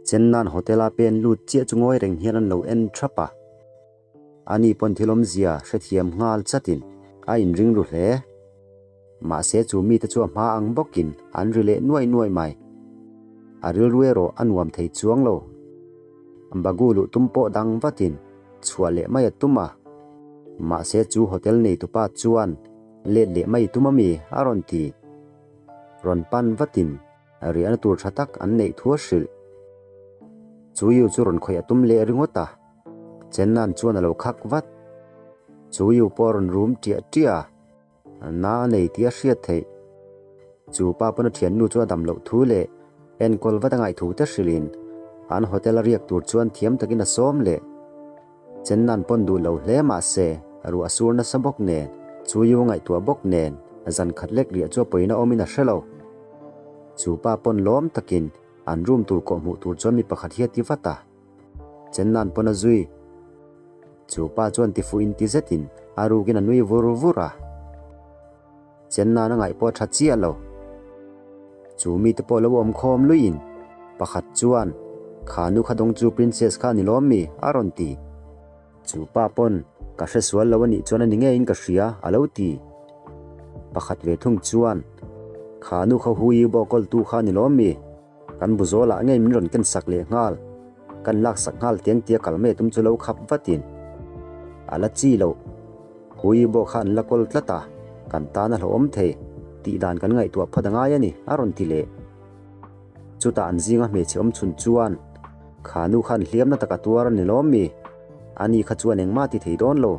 Chennan hotel-a pen lut chiah chu ngawi reng hian an lo en thap a. Ani pawn thil awmzia hrethiam nghal chatin a inring ru hle. Mahse chu mite chu a hma ang bawkin an ri leh nuai nuai mai. A rilru erawh a nuam thei chuang lo. Bagu luh tum pawh dang vatin chhuah leh mai a tum a. Mahse chu hotel neitupa chuan let leh mai tum ami a rawn ti. Rawn pan vatin riahna tur tha tak an neih thu a hrilh. Chu yu chu rawn khawih a tum leh ringawt a. Chennan chuan a lo khak vat. Chu yu pawh a rawn rum ṭiah ṭiah a. Na a nei tih a hriat theih. Chu pa pawn a thiannu chu a dam loh thu leh enkawl vat a ngaih thu te hrilhin an hotel a riak tur chuan thiam takin a sawm leh. Chennan pawn duh lo hle mah se ruah a sur nasa bawk nen, chu yu ngaihtuah bawk nen zan khat lek riah chu a pawina awmin a hre lo. Chu pa pawn lawm takin an room tur kawhhmuh tur chuan mi pakhat hi a ti vat a. Chennan pawn a zui. Chu pa chuan tifuh inti zetin a rukin a nui vur vur a. Chennan a ngaih pawh a tha chiah lo. Chu mite pawh lo awm khawm luiin pakhat chuan, Kha nu kha dawng chu princess kha a ni lawm mi? a rawn ti. Chu pa pawn, Ka hre sual lo a nih chuan a ni ngeiin ka hria, a lo ti. Pakhat ve thung chuan, Kha nu kha hui bawk kawltu kha a ni lawm mi? Kan bu zawlah ngei min rawn ken sak leh nghal. Kan lak sak nghal tiang tia kal mai tum chu lo khap vatin a la chi loh. Hui bawk kha an la kawl tlat a, kan tan a hlauhawm thei tih dan kan ngaihtuah phawt a ngai a ni, a rawn ti leh. Chutah an zinga hmeichhe awm chhun chuan, Kha nu khan hliamna taka tuar a ni lawm mi? Ani kha chuan engmah ti thei dawn lo.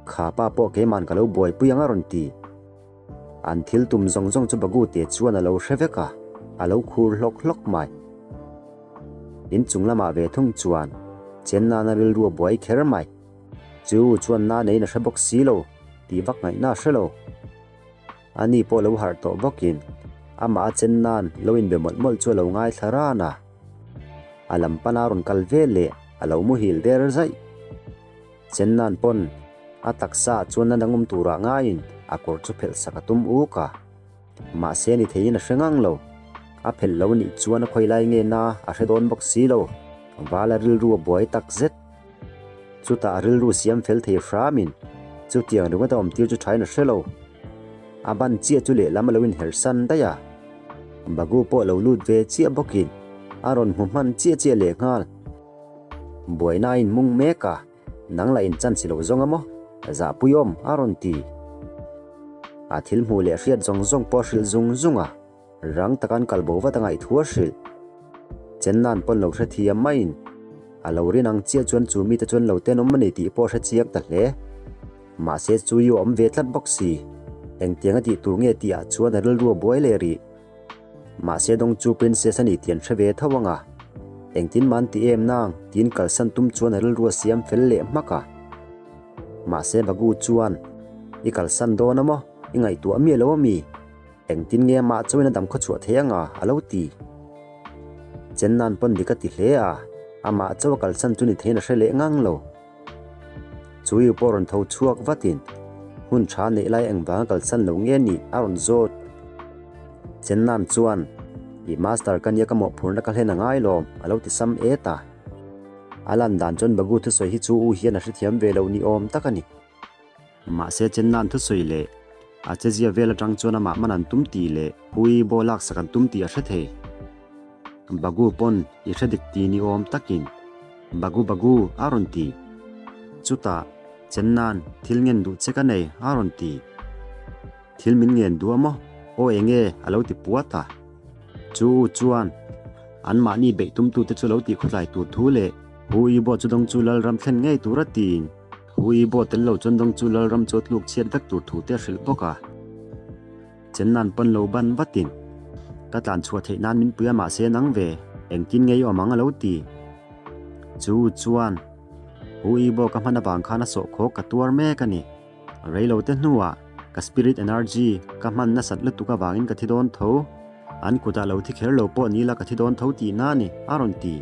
Kha pa pawh keiman ka lo buaipui ang a rawn ti. An thil tum zawng zawng chu Bagute chuan a lo hre vek a, a lo khur hlawk hlawk mai. In chung lamah ve thung chuan Chennana rilru a buai kher mai. Chu chuan na neiin a hre bawk si lo tih vak ngaihna a hre lo. Ani pawh lo harh tawh bawkin amah a Chennan lo inbe mawlh mawlh chu a lo ngaithla ran a. A lam pana rawn kal vel leh a lo muhil der zaih. Chennan pawn a taksa ah chuan na dangawm turah ngaiin a kawr chu phelh sak a tum uk a. Mahse ni theiin a hre ngang lo. A phelh lo nih chuan a khawi lai nge na a hre dawn bawk si lo. Vala rilru a buai tak zet. Chutah a rilru siam fel thei hramin chutiang ringawt a awm tir chu thain a hre lo. A ban chiah chu lehlam a lo inher san daih a. Bagu pawh a lo lut ve chiah bawkin a rawn hmu hman chiah chiah lehnghal. Buaina a inmung mek a, nang lah in chan si lo zawng a maw? Zahpuiawm a rawn ti. A thil hmuh leh hriat zawng zawng pawh a hrilh zung zung a, rang taka an kal bo vat a ngaih thu a hrilh. Chennan pawn lo hrethiam maiin a lo rin ang chiah chuan chu mite chuan lo tenawm a ni tih pawh a hre chiang ta hle. Mahse chu i awm ve tlat bawk si. Engtiang a tih tur nge tih ah chuan a rilru a buai leh rih. Mahse dawng chu princess a ni tih an hre ve tho ang a, engtin mah an ti em nang tiin kalsan tum chuan a rilru a siam fel leh hmak a. Mahse Bagu chuan, I kalsan dawn a maw? I ngaihtuah miah lo a mi? Engtin nge amah chauhin a dam khaw chhuah thei ang a? a lo ti. Chennan pawn dik a ti hle a, amah chauh a kalsan chu ni theiin a hre leh ngang lo. Chu i pawh rawn tho chhuak vatin hun tha neih lai engvanga kalsan lo nge nih a rawn zawt. Chennan chuan, I master ka nia ka mawhphurhna ka hlen a ngai lawm, a lo ti sam et a. A lan dan chuan Bagu thusawi hi chu u hian a hrethiam ve lo ni awm tak a ni. Mahse Chennan thusawi leh a chezia vel atang chuan amah man an tum tih leh Hui baw laksak an tum tih a hre thei. Bagu pawn i hre dik ti ni awm takin Bagu Bagu a rawn ti. Chutah Chennan thil ngen duh che ka nei a rawn ti. Thil min ngen duh a maw? Aw enge a lo ti puat a. Chu u chuan anmahni beih tumtute chu lo tih khawtlai tur thu leh Hu i baw chu dawng chu Lalram thlen ngei tur a tiin Hu i baw tel lo chuan dawng chu Lalram chu a tluk chhiat vek tur thu te a hrilh bawk a. Chennan pawn lo ban vatin ka tlan chhuah theih nan min pui a mahse nang ve engtin ngei awm ang a lo ti. Chu u chuan Hu i baw ka hman avang khan a sawhkhawk ka tuar mek a ni. Reilo te hnuah ka spirit energy ka hman nasat lutuk avangin ka thi dawn tho. An kutah lo thi kher lo pawh ni la ka thi dawn tho tihna a ni, a rawn ti.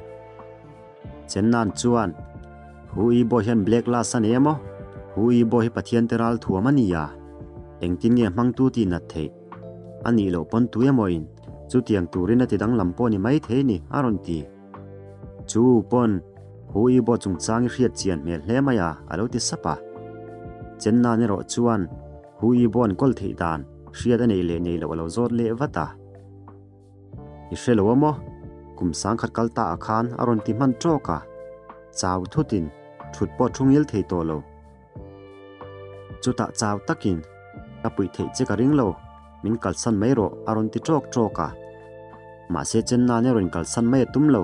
Chennan chuan, Hu i baw hian black last a nei emaw? Hu i baw hi Pathian te ral thuam a ni a, engtin nge hmangtu tih nat theih? A nih loh pawn tu emaw in chutiang turin a ti danglam pawh ni mai thei ni, a rawn ti. Chu pawn Hu Yibo chungchang i hriat chian hmel hle mai a, a lo ti sap a. Chennan erawh chuan Hu Yibo an kawl theih dan hriat a neih leh neih loh a lo zawt leh vat a. I hre lo a maw? Kum sangkhat kal ta ah khan a rawn ti hman tawk a, chau thutin thut pawh thu ngil thei tawh lo. Chutah chau takin, Ka puih theih che ka ring lo, min kalsan mai rawh a rawn ti tawk tawk a. Mahse Chennan erawh in kalsan mai a tum lo.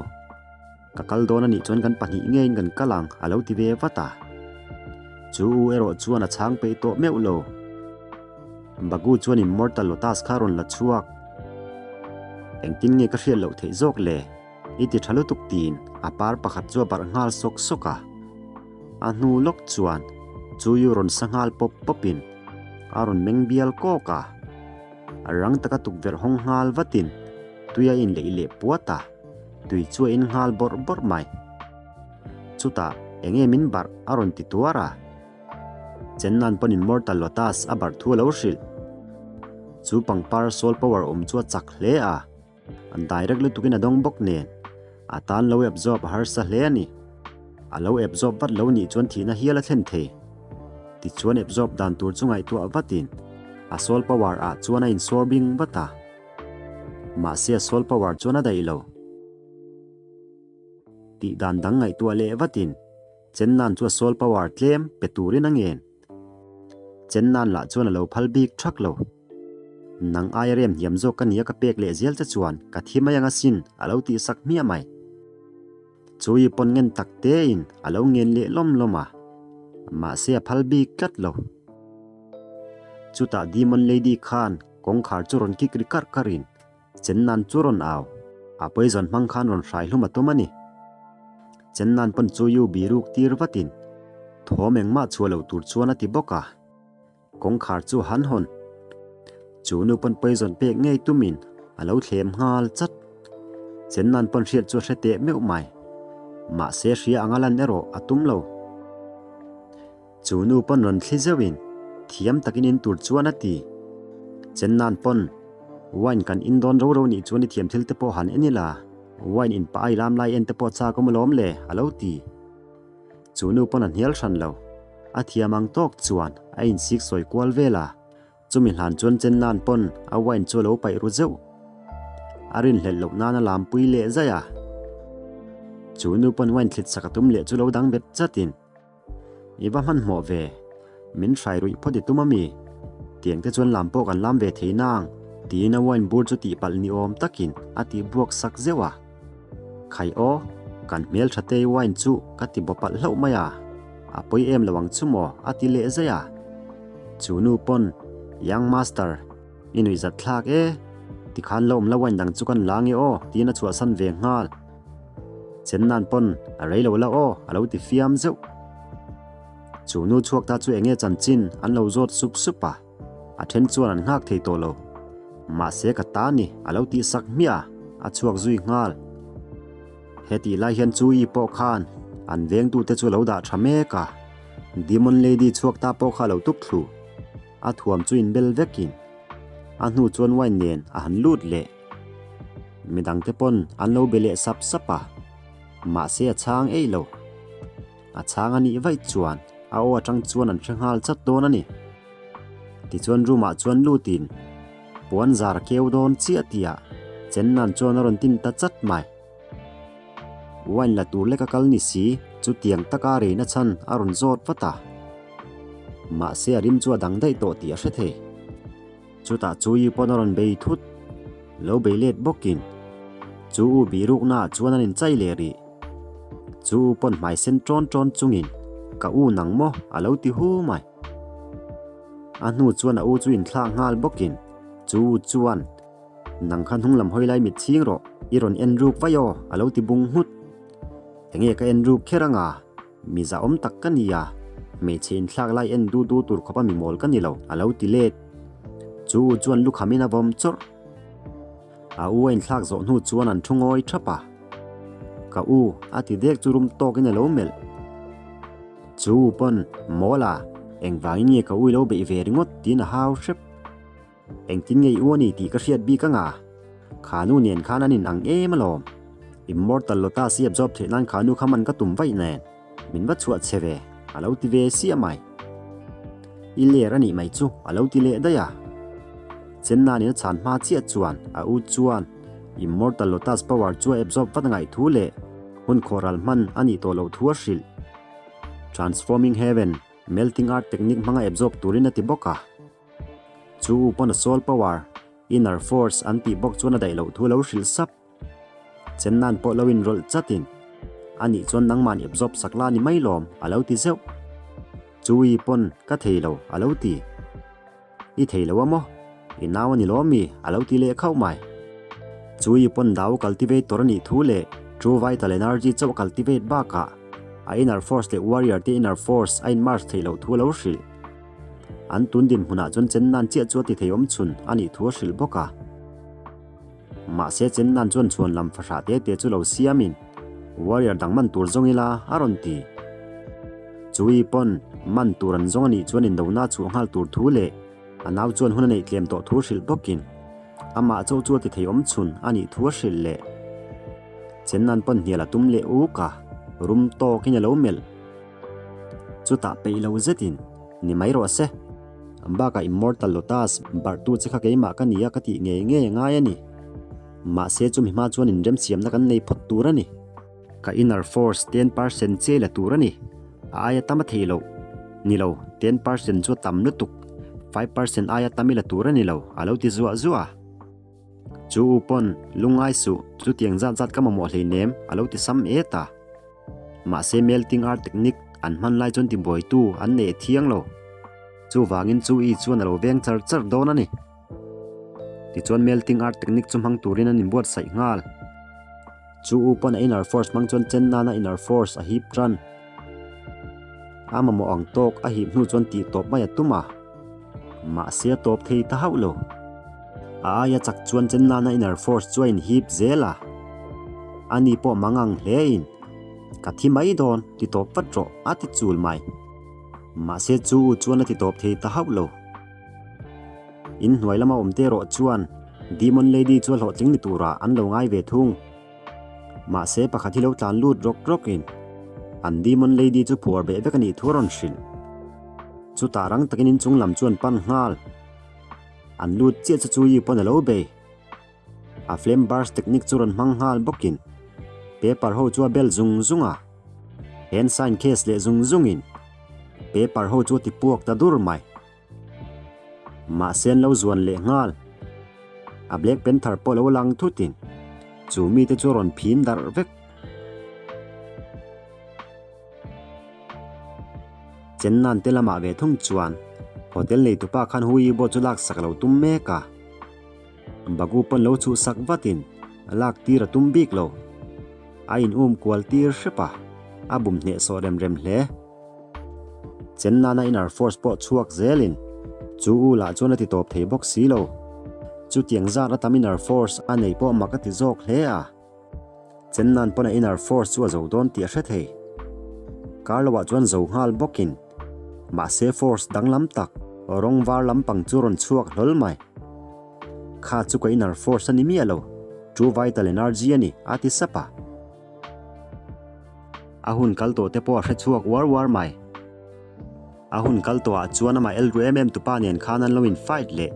Ka kal dawn a nih chuan kan pahnih ngeiin kan kal ang a lo ti ve vat a. Chu u erawh chuan a chhang peih tawh meuh lo. Bagu chuan Immortal Lotus kha a rawn la chhuak. Engtin nge ka hriat loh theih zawk le? I ti tha lutuk tiin a par pakhat chu a barh nghal sawk sawk a. A hnu lawk chuan chu yu rawn sa nghal pawp pawpin a rawn meng bial kawk a. A rang taka tukverh hawng nghal vatin tui a inleih leh puat a. Tui chu a in nghal bawrh bawrh mai. Chutah eng nge min barh a rawn ti tuar a. Chennan pawn Immortal Lotus a barh thu a lo hrilh. Chu pangpar soul power awm chu a chak hle a, an direct lutukin a dawng bawk nen a tan lo absorb a harsa hle a ni. A lo absorb vat lo nih chuan thihna hial a thlen thei. Tichuan absorb dan tur chu ngaihtuah vatin a soul power ah chuan a insawr bing vat a. Mahse a soul power chuan a daih lo. Tih dan dang ngaihtuah leh vatin Chennan chu a soul power tlem pe turin a ngen. Chennan lah chuan a lo phal bik thak lo. Nang aia rem hniam zawk ka nia ka pek leh zel che chuan ka thi mai ang asin a lo tih sak hmiah mai. Chui pawn ngen tak tein a lo ngen leh lawm lawm a, mahse a phal bik tlat lo. Chutah Demon Lady khan Kawngkhar chu rawn kik ri karh karhin Chennan chu rawn au. A poison hmang khan rawn hrai hlum a tum a ni. Chennan pawn chu yu biruk tir vatin thawm engmah chhuah loh tur chuan a ti bawk a. Kawngkhar chu han hawn. Chu nu pawn poison pek ngei tumin a lo thlem nghal chat. Chennan pawn hriat chu a hre teh meuh mai. Mahse hria anga lan erawh a tum lo. Chu nu pawn rawn thli zeuhin thiam takin in tur chuan a ti. Chennan pawn wine kan in dawn ro ro nih chuan i thiam thil te pawh han en ila, wine in pah a i lam lai en te pawh chak awm alawm le a lo ti. Chu nu pawn a hnial hran lo. A thiam ang tawk chuan a insik sawi kual vel a. Chumi hlan chuan Chennan pawn a wine chu a lo paih ru zeuh. A rinhlelh loh nan a lampui leh zaih a. Chu nu pawn wine thlit sak a tum leh chu lo dang bet chatin. I va hmanhmawh ve. Min hrai ruih phawt i tum a mi? Tiang te chuan lam pawh kan lam ve thei nang, tiin a wine bur chu tihpalh ni awm takin a tih buak sak zeuh a. Khai aw, kan hmeltha te wine chu ka ti baw palh hlauh mai a, a pawi em lo ang chu maw a ti leh zaih a. Chu nu pawn, Young master, i nuihzat thlak e, tikhan lo awm la wine dang chu kan la nge aw, tiin a chhuahsan ve nghal. Chennan pawn a rei lo la aw a lo ti fiam zeuh. Chu nu chhuak ta chu enge chanchin an lo zawt sup sup a, a then chuan an nghak thei tawh lo. Mahse ka ta ni a lo tih sak hmiah a, a chhuak zui nghal. Hetih lai hian Chu-i pawh khan an vengtute chu a lo dah tha mek a, Demon Lady chhuak ta pawh kha a lo tuk thlu. A thuam chu inbel vekin a hnu chuan wine nen a han lut leh. Midangte pawn an lo be leh sap sap a, mahse a chhang eih lo. A chhang a nih vaih chuan a aw atang chuan an hre nghal chat dawn a ni. Tichuan room ah chuan lutin puan zar keu dawn chiah tihah Chennan chuan a rawn tin ta chat mai. Wine la tur lek a kal ni si chutiang taka reina chhan a rawn zawt vat a. Mahse a rim chu a dang daih tawh tih a hre thei. Chutah chu i pawn a rawn bei thut. Lo bei let bawkin chu u bihruknaah chuan an inchai leh rih. Chu u pawn hmai sen ṭawn ṭawn chungin ka u nang maw a lo ti hu mai. A hnu chuan a u chu inthlak nghal bawkin chu u chuan nang kha hnung lam hawi lai mit chhing rawh i rawn en ruk vaih aw a lo ti bung nghut. Enge ka en ruk kher anga? Mi zahawm tak ka ni a, hmeichhe inthlak lai en du du tur khawpa mi mawl ka ni lo, a lo ti let. Chu u chuan lukhamin a vawm chawrh. A u a inthlak zawh hnu chuan an thu ngawi thap a. Ka u, a ti dek chu rum tawkin a lo melh. Chu u pawn, Mawl a, engvangin nge ka u i lo beih ve ringawt? tiin a hau hrep. Engtin nge i u a ni tih ka hriat bik anga? Kha nu nen khan an in ang em alawm. Immortal Lotus i absorb theih nan kha nu kha man ka tum vaih nen min va chhuah che ve a lo ti ve siah mai. I ler a nih mai chu a lo ti leh daih a. Chennanin a chhan hma chiah chuan a u chuan Immortal Lotus power chu a absorb vat ngaih thu leh hun khawhral hman a nih tawh loh thu a hrilh. Transforming Heaven, Melting Earth technique hmanga absorb turin a ti bawk a. Chu u pawn a soul power, inner force an tih bawk chuan a daih loh thu a lo hrilh sap. Chennan pawh lo inrawlh chatin, A nih chuan nangmahni absorb sak la ni mai lawm, a lo ti zeuh. Chu i pawn ka thei lo, a lo ti. I thei lo a maw? I nau a ni lawm mi? a lo ti leh khauh mai. Chu i pawn dau cultivator a nih thu leh True Vital Energy chauh a cultivate bakah a inner force leh warrior te inner force a in merge theih loh thu a lo hrilh. An tun dinhmunah chuan Chennan chiah chu a ti thei awm chhun a nih thu a hrilh bawk a. Mahse Chennan chuan chhuan lam fahrah te te chu lo siamin warrior dang man tur zawng ila a rawn ti. Chui pawn man tur an zawng a nih chuan indona chhuah nghal tur thu leh a nau chuan hun a neih tlem tawh thu hrilh bawkin amah chauh chu a ti thei awm chhun a nih thu a hrilh leh. Chennan pawn hnial a tum leh uk a, rum tawkin a lo melh. Chutah peih lo zetin, Ni mai rawh se. Bakah Immortal Lotus barhtu che kha keimah ka nia ka tih ngei ngei a ngai a ni. Mahse chumi hma chuan inremsiamna kan nei phawt tur a ni. Ka inner force 10% che la tur a ni. A aia tam a thei loh. Ni lo, 10% chu a tam lutuk. 5% aia tam i la tur a ni lo, a lo ti zuah zuah a. Chu u pawn, Lungngai suh, chutiang zat zat ka mamawh hleinem, a lo ti sam et a. Mahse melting art technique an hman lai chuan tibuaitu an nei thiang lo. Chuvangin chu i chuan a lo veng char char dawn a ni. Tichuan melting art technique chu hmang turin an inbuatsaih nghal. Chu u pawn a inner force hmang chuan chen nana inner force a hip tan. A mamawh ang tawk a hip hnu chuan tih tawp mai a tum a. Mahse a tawp thei ta hauh lo. A aia chak chuan chen nana inner force chu a inhip zel a. Ani pawh mang ang hle in, Ka thi mai dawn, ti tawp vat rawh, a ti chul mai. Mahse chu u chuan a ti tawp thei ta hauh lo. In hnuai lama awm te erawh chuan Demon Lady chu a hlawhtling ni turah an lo ngai ve thung. Mahse pakhat hi lo tlan lut rawk rawkin an Demon Lady chu phuar beh vek a nih thu a rawn hrilh. Chutah rang takin inchung lam chu an pan nghal. An lut chiah chu Chuyi pawn a lo bei. A flame burst technique chu rawn hmang nghal bawkin paper ho chu a bel zung zung a, hand sign case leh zung zungin paper ho chu a ti puak ta dur mai. Mahse an lo zuan leh nghal. A Black Panther pawh lo lang thutin chu mite chu a rawn phin darh vek. Chennan te lamah ve thung chuan hotel neitupa khan Hu Yibo chu laksak lo tum mek a. Bagu pawn lo chhuhsak vatin a lak tir a tum bik lo. A in um kual tir hrep a, a bum hnehsawh rem rem hle. Chennana inner force pawh chhuak zelin chu u lah chuan a ti tawp thei bawk si lo. Chutiang zat a tam inner force a nei pawh mak a ti zawk hle a. Chennan pawn a inner force chu a zo dawn tih a hre thei. Carlo-ah chuan zo nghal bawkin mahse force danglam tak rawng var lampang chu rawn chhuak hlawl mai. Kha chu ka inner force a ni miah lo, true vital energy a ni, a ti sap a. A hun kal tawh te pawh a hre chhuak uar uar mai. A hun kal tawhah chuan amah el ru em em tupa nen khan an lo in fight leh.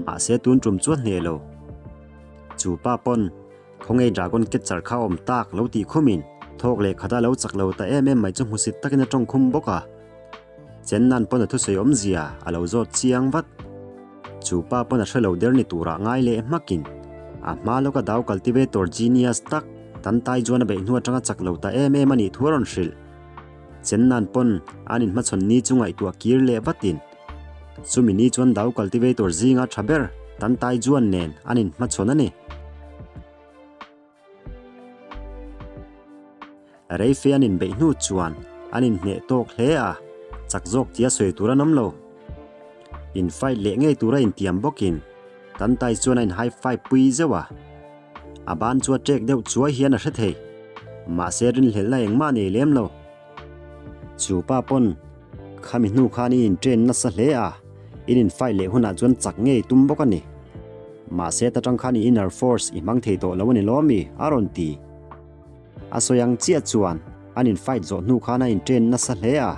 Mahse tun tum chu a hneh lo. Chu pa pawn Khawnge Dragon Catcher kha awm tak lo tih khumin thawk leh khata lo chak lo ta em em mai chu hmusit takin a tawng khum bawk a. Chennan pawn a thusawi awmzia a lo zawt chiang vat. Chu pa pawn a hre lo der ni turah ngai leh hmakin a hma lawka dau cultivator genius tak tan tai chuan a beih hnu atanga chak lo ta em em a nih thu a rawn hrilh. Chennan pawn an inhmachhawn ni chu ngaihtuah kir leh vatin chumi ni chuan dau cultivator zinga tha ber tan tai chuan nen an inhmachhawn a ni. Reife an inbeih hnu chuan an inhneh tawk hle a, chak zawk tia sawi tur an awm lo. In fight leh ngei tura intiam bawkin Tantai chuan a in high five pui zeuh a, a ban chu a ṭek deuh chuai hian a hre thei. Mahse rinhlelhna engmah nei lem lo. Chu pa pawn khami hnu khan i in train nasa hle a, in in fight leh hunah chuan chak ngei tum bawk a ni. Mahse ta tang khan i inner force i hmang thei tawh lo a ni lawm mi? a rawn ti. A sawi ang chiah chuan an in fight zawh hnu khan a in train nasa hle a.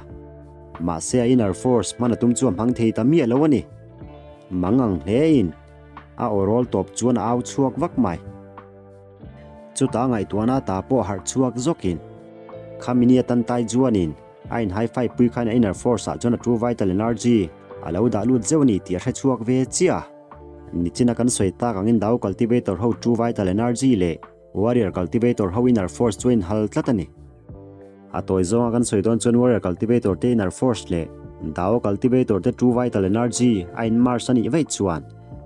Mahse a inner force hman a tum chu a hmang thei ta miah lo a ni. Mang ang hle in a aw rawl tawp chuan a au chhuak vak mai. Chutah ngaihtuahna ta pawh harh chhuak zawkin khami nia tan tai chuanin a in high five pui khan a inner force ah chuan a true vital energy a lo dah lut zeuh a ni tih a hre chhuak ve chiah a. Nichina kan sawi tak angin Dao cultivator ho true vital energy leh Warrior cultivator ho inner force chu a inhal tlat a ni. A tawi zawnga kan sawi dawn chuan Warrior cultivator te inner force leh Dao cultivator te true vital energy a in merge a nih vaih chuan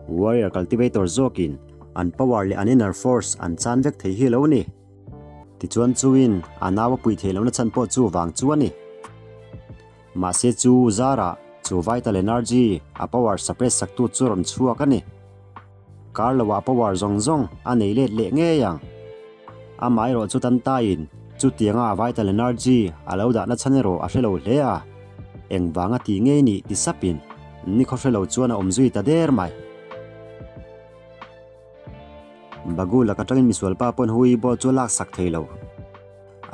Warrior cultivator zawkin an power leh an inner force an chan vek thei hi lo ni. Tichuan chuin a nau a pui theih lohna chhan pawh chu vang chu a ni. Mahse chu zarah chu vital energy a power suppress saktu chu rawn chhuak a ni. Kar loah power zawng zawng a nei let leh ngei ang. Amaherawh chu Tantaiin chutianga a vital energy a lo dahna chhan erawh a hre lo hle a, engvanga tih ngei nih ti sapin nikhaw hre lo chuan a awm zui ta der mai. Bagu lak atangin misualpa pawn Hui ball chu a laksak thei lo.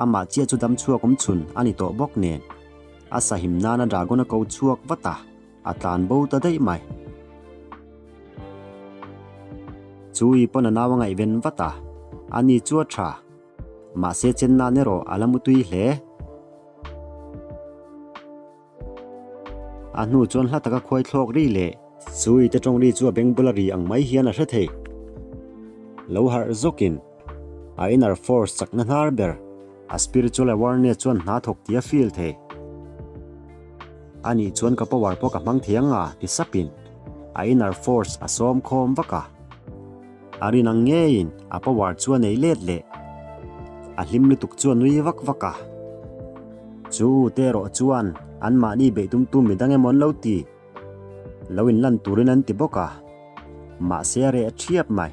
Amah chiah chu dam chhuak awm chhun a ni tawh bawk nen a sahim nana dragon a ko chhuak vat a. A tlan bo ta daih mai. Chu i pawn a nau a ngaihven vat a, a ni chu a tha. Mahse chen nan erawh a la mutui hle. A hnu chuan hla taka khuai thlawk ri leh chu i te tawng ri chu a beng bula ri ang mai hian a hre thei. Lo harh zawkin a inner force chakna hnar ber a spiritual awareness chuan hna thawk tih a feel thei. A nih chuan ka power pawh ka hmang thei ang a, ti sapin a inner force a sawm khawm vak a. A rin ang ngeiin a power chu a nei let leh. A hlim lutuk chu a nui vak vak a. Chu u te erawh chuan anmahni beih tumtu midang emaw an lo ti. Lo inlan turin an ti bawk a. Mahse a reh thiap mai.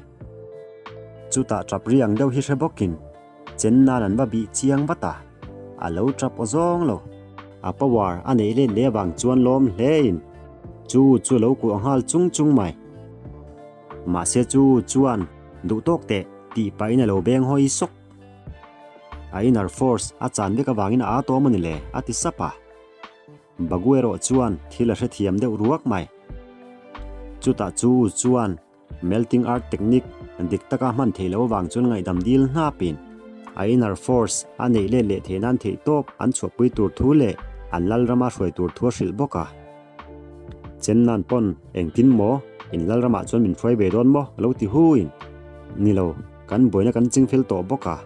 Chutah tap ri ang deuh hi hre bawkin Chen nan an va bih chiang vat a, a lo tap aw zawng lo. A power a neih let leh avang chuan lawm hle in chu chu a lo kuah nghal chung chung mai. Mahse chu chuan duh tawk teh tih pahin a lo beng hawi sawk. A inner force a chan vek avangin a aa tawm a ni le a ti sap a. Bagu erawh chuan thil a hrethiam deuh ruak mai. Chutah chu chuan Melting art technique dik taka hman theih loh avang chuan ngaihdam dil hnapin a inner force a neih let leh theih nan theih tawp an chhuahpui tur thu leh an lalrama hruai tur thu a hrilh bawk a. Chennan pawn engtin maw in lalramah chuan min hruai ve dawn maw a lo ti huin. Ni lo, kan buaina kan chingfel tawh bawk a,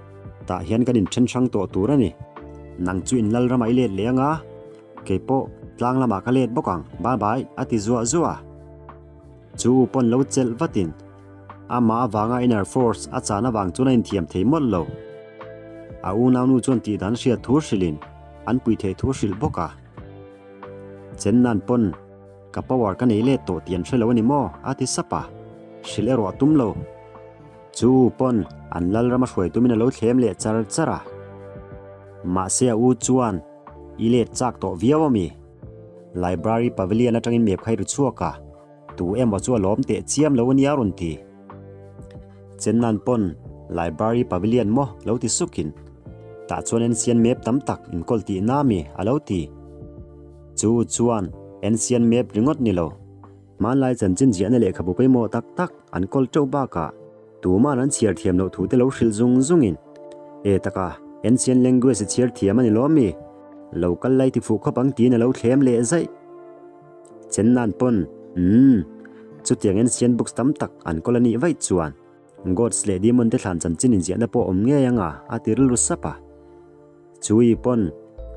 tah hian kan inthen hrang tawh tur a ni. Nang chu in lalramah i let leh anga, kei pawh tlang lamah ka let bawk ang, bye bye a ti zuah zuah a. Chu pawn lo chelh vatin amah avanga inner force a chan avang chuan a inthiam thei mawlh lo. A unaunu chuan tih dan hriat thu hrilhin an pui theih thu hrilh bawk a. Chen nan pawn ka power ka nei let tawh tih an hre lo a ni maw? a ti sap a, hrilh erawh a tum lo. Chu pawn an lalram a hruai tumin a lo thlem leh char char a. Mahse a u chuan i let chak tawh viau a mi? Library pavilion atangin map kha i ru chhuak a, tu emaw chu a lawm teh chiam lo a nia rawn ti. Chennan pawn Library pavilion maw lo ti sukin tah chuan ancient map tam tak inkawl tihna ami a lo ti. Chu chuan ancient map ringawt ni lo, hmanlai chanchin ziahna lehkhabu pawimawh tak tak an kawl teuh bakah Tuma'n an chhiar thiam loh thute lo hrilh zung zungin, E taka, ancient language i chhiar thiam a ni lawm mi? Lo kal lai ti fuh khawp ang tiin a lo thlem leh zaih. Chennan pawn, Umm, chutiang ancient books tam tak an kawl a nih vaih chuan gods leh demon te thlan chanchin inziahna pawh awm ngei anga a ti rilru sap a. Chui pawn,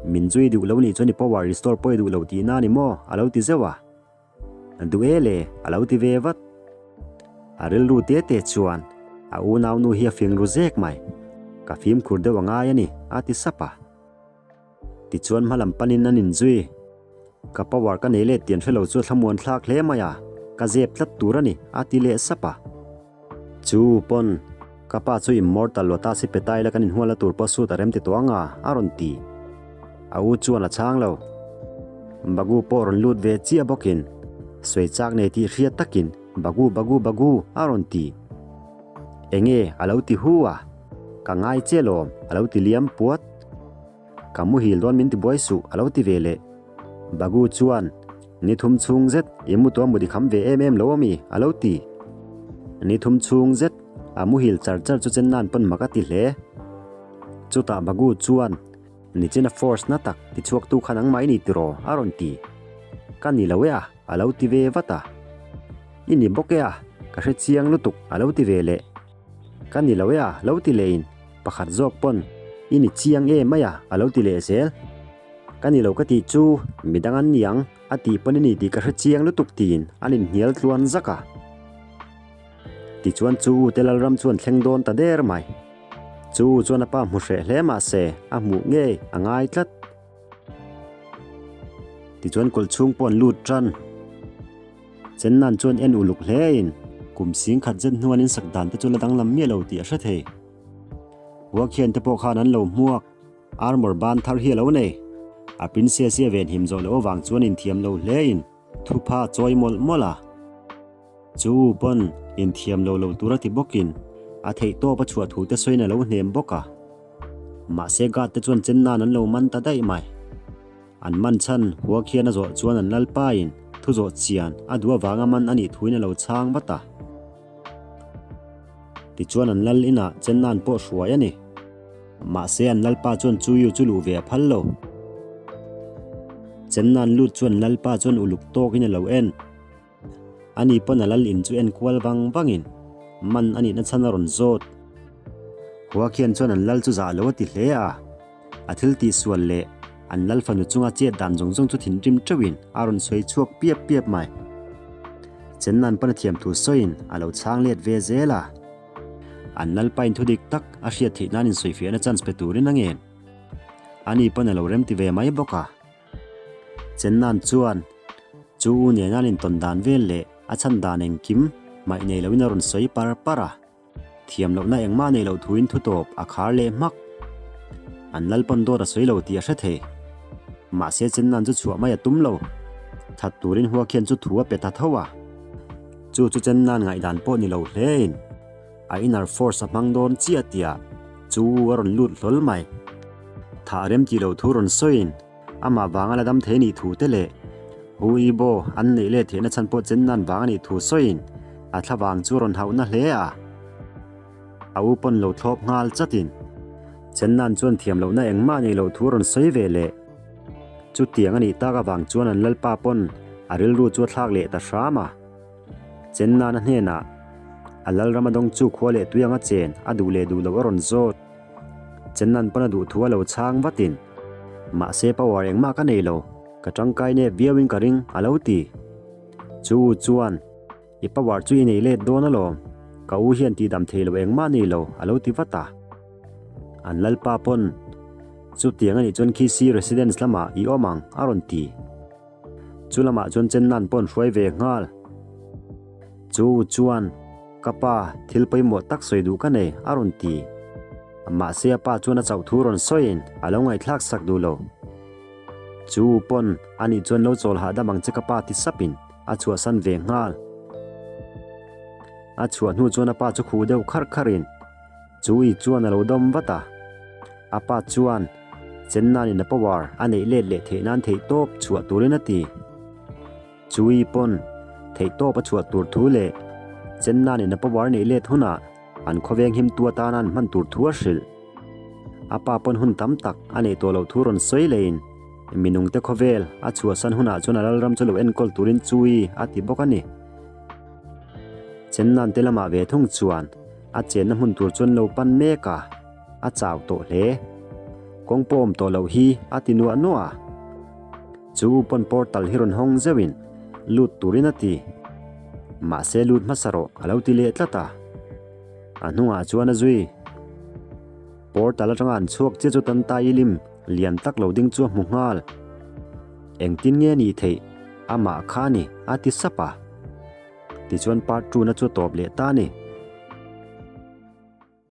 Min zui duh lo nih chuan i power restore pawh i duh lo tihna a ni maw? a lo ti zeuh a. Duh e le, a lo ti ve vat. A rilru te te chuan a unaunu hi a fing ru zek mai. Ka fimkhur deuh a ngai a ni, a ti sap a. Tichuan hma lam panin an inzui. Ka power ka nei let tih an hre lo chu a thlamuan thlak hle mai a, ka zep tlat tur a ni, a ti leh sap a. Chu pawn, ka pa chu immortal lawta si pe ta ila kan inhualna tur pawh suit a rem ti tawh ang a, a rawn ti. A u chuan a chhang lo. Bagu pawh rawn lut ve chiah bawkin, sawi chak nei tih hriat takin, Bagu, Bagu, Bagu, a rawn ti. Enge a lo ti hu a? Ka ngai che lawm, a lo ti liam puat. Ka muhil dawn min ti buai suh, a lo ti ve leh. Bagu chuan, Ni thum chhung zet i mu tuah mut i kham ve em em lo a mi? a lo ti. Ni thum chhung zet a muhil char char chu Chenna'n pawn mak a ti hle. Chutah Bagu chuan, Nichina force na tak ti chhuaktu kha nangmah i ni tiraw? a rawn ti. Ka ni lo e a, a lo ti ve vat a. I ni bawk e a, ka hre chiang lutuk, a lo ti ve leh. Ka ni lo e a, lo ti leh in, pakhat zawk pawn, I ni chiang e mai a, a lo ti leh zel. Ka ni lo ka tih chu, midang an ni ang, a tih pawn i ni tih ka hre chiang lutuk tiin an inhnial tluan zak a. Tichuan chu u te Lalram chu an thleng dawn ta der mai. Chu u chuan a pa hmu hreh hle mah se a hmuh ngei a ngai tlat. Tichuan kawlh chhung pawh an lut tan. Chennan chuan en uluk hle in kum sing khat zet hnuan in sak dan te chu la danglam miah lo tih a hre thei. Huakhian te pawh khan an lo hmuak. Armor ban thar hi a lo nei. A princess hi a venhim zawh loh avang chuan inthiam lo hle in thupha chawi mawlh mawlh a. Chu u pawn inthiam lo lo tur a ti bawkin a theihtawp a chhuah thu te sawiin a lo hnem bawk a. Mahse guard te chuan chen nan an lo man ta daih mai. An man chhan hua khian a zawh chuan an lalpa in thu zawh chian a duh avanga man a nih thuin a lo chhang vat a. Tichuan an lal inah chen nan pawh hruai a ni. Mahse an lalpa chuan chu yu chu luh ve a phal lo. Chen nan lut chuan lalpa chuan uluk tawkin a lo en. Ani pawn a lal in chu en kual vang vangin man a nihna chhan a rawn zawt. Hua khian chuan an lal chu zah lo a ti hle a, a thil tihsual leh an lal fanu chunga chet dan zawng zawng chu thinrim teuhin a rawn sawi chhuak piap piap mai. Chennan pawn a thiam thu sawiin a lo chhang let ve zel a, an lalpain thu dik tak a hriat theih nan insawifiahna chance pe turin a ngen. Ani pawn a lo remti ve mai bawk a. Chennan chuan chu u nena an intawn dan vel leh a chhan dan engkim hmaih nei loin a rawn sawi par par a. Thiam lohna engmah nei loh thuin thu tawp a khar leh hmak. An lalpawn dawt a sawi lo tih a hre thei. Mahse Chennan chu chhuah mai a tum lo. That turin hua khian chu thu a pe ta tho a. Chu chu Chennan ngaihdan pawh ni lo hlein a inner force a hmang dawn chiah tia chu u a rawn lut hlawl mai. Thah rem tih loh thu rawn sawiin amah vanga la dam thei nih thu te leh Hu I Bo an neih leh theihna chhan pawh chen nan vang a nih thu sawiin a thla vang chu rawn hauhna hle a. A u pawn lo thlawp nghal chatin chen nan chuan thiam lohna engmah neih loh thu rawn sawi ve leh. Chutiang a nih tak avang chuan an lalpa pawn a rilru chu a thlak leh ta hram a. Chennana hnenah a lalram a dawng chu khua leh tui anga chen a duh leh duh loh a rawn zawt. Chennan pawn a duh thu a lo chhang vatin, Mahse power engmah ka nei lo, ka tangkai nep viauin ka ring, a lo ti. Chu u chuan, I power chu i nei let dawn alawm, ka u hian tihdam thei lo engmah nei lo, a lo ti vat a. An lalpa pawn, Chutiang a nih chuan khi si residence lamah i awm ang, a rawn ti. Chu lamah chuan Chennan pawh an hruai ve nghal. Chu chuan, Ka pa, thil pawimawh tak sawi duh ka nei, a rawn ti. Mahse a pa chuan a chauh thu rawn sawiin a lo ngaihthlak sak duh lo. Chu pawn ani chuan lo chawl hahdam ang che ka pa ti sapin a chhuahsan ve nghal. A chhuah hnu chuan a pa chu khuh deuh kharh kharhin Chu i chuan a lo dawm vat a. A pa chuan Chennanin a power a neih let leh theih nan theihtawp chhuah turin a ti. Chu i pawn theihtawp a chhuah tur thu leh Chennanin a power neih let hunah an khawveng himtu atana an hman tur thu a hrilh. A pa pawn hun tam tak a neih tawh loh thu rawn sawi leiin minungte khawvel a chhuahsan hunah chuan a lalram chu lo enkawl turin Chu i a ti bawk a ni. Chennan te lamah ve thung chuan a chenna hmun tur chuan lo pan mek a, a chau tawh hle. Kawng pawh awm tawh loh hi a ti nuah nuah a. Chu pawn portal hi rawn hawng zeuhin lut turin a ti. Mahse lut hmasa rawh a lo ti leh tlat a. A hnungah chuan a zui. Portal atanga an chhuak chiah chu Tantai lim lian tak lo ding chu a hmu nghal. Engtin nge ni theih? Amah kha a ni, a ti sap a. Tichuan part two na chu a tawp leh ta a ni.